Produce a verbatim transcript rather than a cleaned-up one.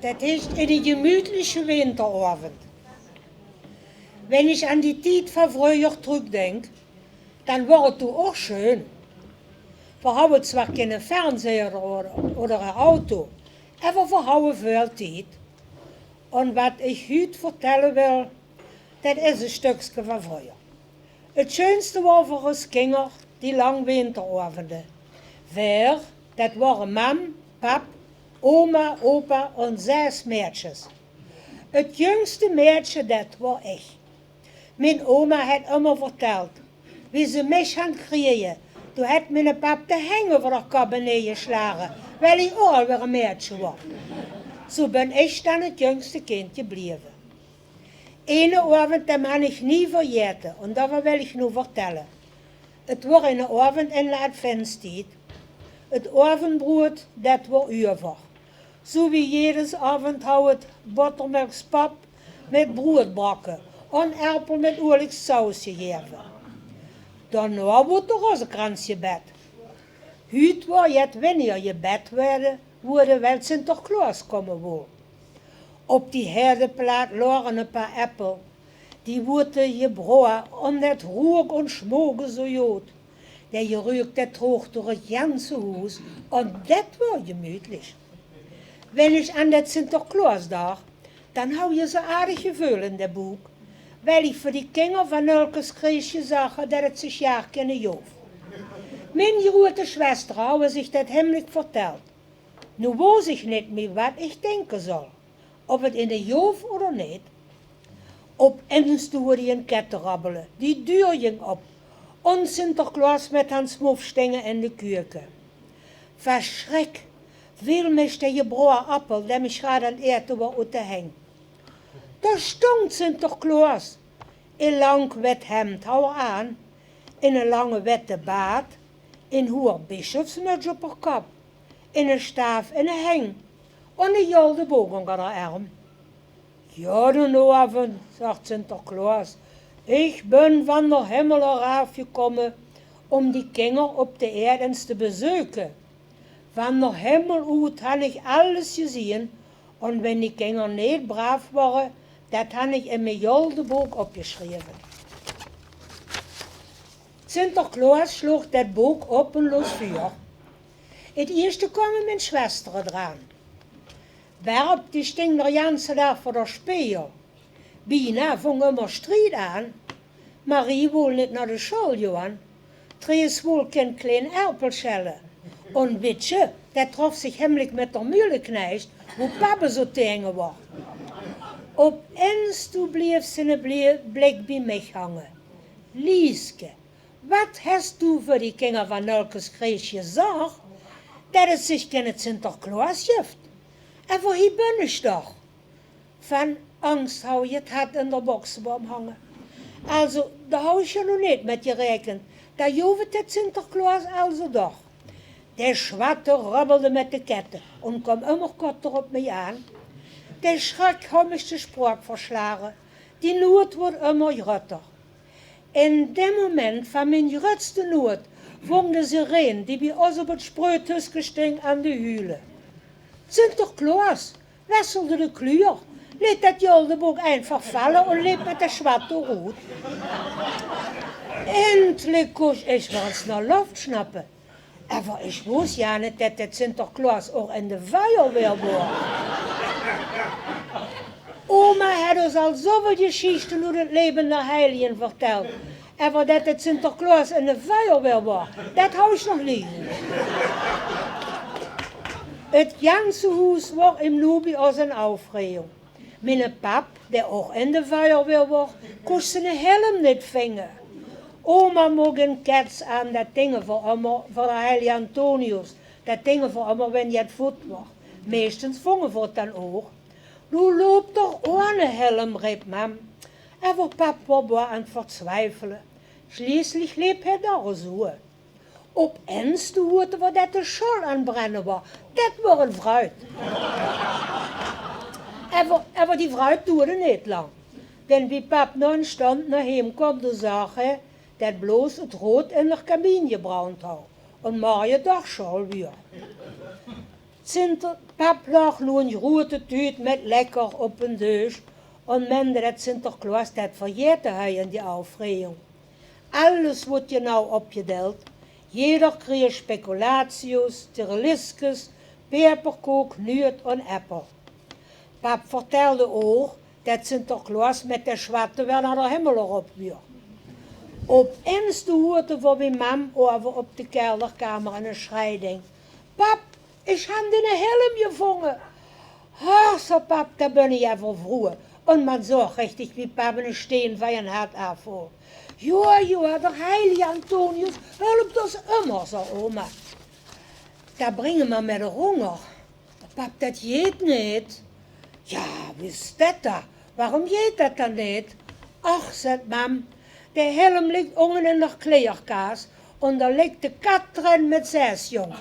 Det heet, in de gemütliche Winteroavend. Wenn ich aan die Tied van vreuger trökdink, dan wor 't toch och schön. Ver hauwe zwar kinne Fernseher oder, oder en Auto, äver ver hauwe väöl Tied. En wat ich hüt vertelle wil, det is en stökske van vreuger. 't Schönste wor veur os kinger die lang Winteroavende. Veer, det wore Mam, Pap, Oma, Opa en zes meadsjes. 't Jüngste meadsje, det wor ich. Mien Oma haet ummer verteld, wie ze mich han krieje, doe haet miene Pap de heng euver häör kop beneje geslage, wiel ich och al weer en meadsje wor. Zo bin ich dan 't jüngste kind gebleve. Eine oavend, dae han ich nie verjete, en daoveur wil ich noe vertelle. 't Wor eine oavend in de adventstied. 't Oavendbroed, det wor euver. Zo wie jedes oavend hauw 't bottermelkspap mit broedbrakke en erpel mit oeliksaus gegaeve. Daonao woort de rozekrans gebed. Hüt wor jet winniger gebed woorde, woorde, wiel Sinterklaos komme wol. Op die herdeplaat loge e paar eppel. Die woorte gebroa en det rook en smoke zo good. De geruuk, det troog door 't janse hoes en det wor gemütlich. Wenn ich aan det Sinterklaos dach, dan hauw ich zo'n aardig geveul in de boek, wiel ich veur die kinger van Nölkeskreesj gezag haw det 't ze sjaar kinne joof. Mien groete schwestere hauwe zich det hemmelik verteld. Noe woos ich nit mie wat ich dinke zol, of 't inne joof oder nit. Op ins doe woort ein kette rabbele, die deur ging op, en Sinterklaos mit Hans Muff stinge in de keuke. Van schrik veel mich de gebroa appel, dae mich graad aan 't ete wor, oet de heng. Dao stóng Sinterklaos. E lang wit hemd hauw 'r aan, en e lange witte baard, en hoer bischofsmuts op häör kop, en e staaf in de heng, en e golde book ónger häör erm. "Jodenaovend," zag Sinterklaos, "ich bön van der himmel eraaf gekómme om die kinger op de eerd ins te bezeuke. Van der himmel oet han ich alles gezeen, en wenn die kinger neet braaf wore, det han ich in mien golde book opgeschreve." Sinterklaos sloog det book op en loos veur. 't Ieëste kome mien schwestere draan. Bèrb, die sting d'r janse daag veur d'r spegel. Bienao vóng 'r ummer stried aan. Marie wol nit nao de sjool joan. Trees wol kien klein erpel sjelle. En Witsje, det trof zich hemmelik mit d'r muleknecht, wo pap zo taenge wor. Op ins doe bleef ziene blie-, blik bie mich hange. "Lieske, wat hes doe veur die kinger van Nölkeskreesj gezag, det 't zich kinne Sinterklaos jeft? En wo hie bön ich doch?" Van angs hauw ich 't hart in d'r boksebom hange. Alzo, dao hauw ich jo noe nit mit gerekend. Dao joof 't det Sinterklaos alzo doch. De sjwatte rubbelde mit de kette en koom ummer kotter op mich aan. De sjrek hauw mich de sjproak verslage. Die noed woort ummer grutter. In det moment van mien grutste noed vóng de sireen, die bie os op 't sjpreuthuske sting, aan te hule. Sinterklaos wesselde de kluur, leet det golde book einfach valle en leep mit de sjwatte oet. Endlik kós ich weer ins nao lof sjappe. Ever ich wós ja nit det det Sinterklaos och in de vuierweer wor. Oma haet os al zoväöl gesjiechte oet 't laeve der heilje verteld. Ever det det Sinterklaos in de vuierweer wor, det hauw ich nog nie gehuurd. 't Janse hoes wor in noe bie os in aufregung. Miene pap, dae och in de vuierweer wor, kós ziene helm nit vinge. Oma mook 'n kets aan, det dinge v'r ummer veur de heilje Antonius, det dinge v'r ummer wen jet voet wor. Meistens vónge v'r 't dan och. "Noe loop toch ohne helm," reep mam. Ever pap wor boa aan 't verzwiefele. Sjlieslich leep hae doch zoe. Op ins doe hoorde v'r det de sjool aan 't brenne wor. Det wor 'n vruid. Ever, ever die vruid doerde nit lang. Denn wie pap nao 'n sjtond nao heem koom, doe zag hae det bloos 't roet in d'r kamien gebrand hauw en morje doch sjool wor. Sinter-, pap laog noe 'n groeëte tuut mit lekker op 'n deusch en mende det Sinterklaos det verjaete haj in die aufrejung. Alles woort jenauw opjedeild. Jeder kreeg spekulatius, tireliskes, peperkook, nuut en eppel. Pap vertèlde ouch det Sinterklaos mit de sjwatte waal nao de himmel erop wuur. Op ins doe huuerte v'r bie mam oaver op de kelderkamer 'ne sjrei ding: "Pap, ich han dien helm jevónge!" "Ach," zag pap, "dao bön ich ever vroeë." En man zoog richtig wie pap 'ne sjteen van zien hart aafvool. "Joa, joa, der heilige Antonius helpt os ummer," zag oma. "Dao bringe mer mit de hónger." "Pap, det jeet neet." "Joa, wie is det dao? Waorum jeet det dan neet?" "Ach," zaet mam, "de helm ligk ónge in de kleierkas en dao ligk de kat d'rin mit zès jóng."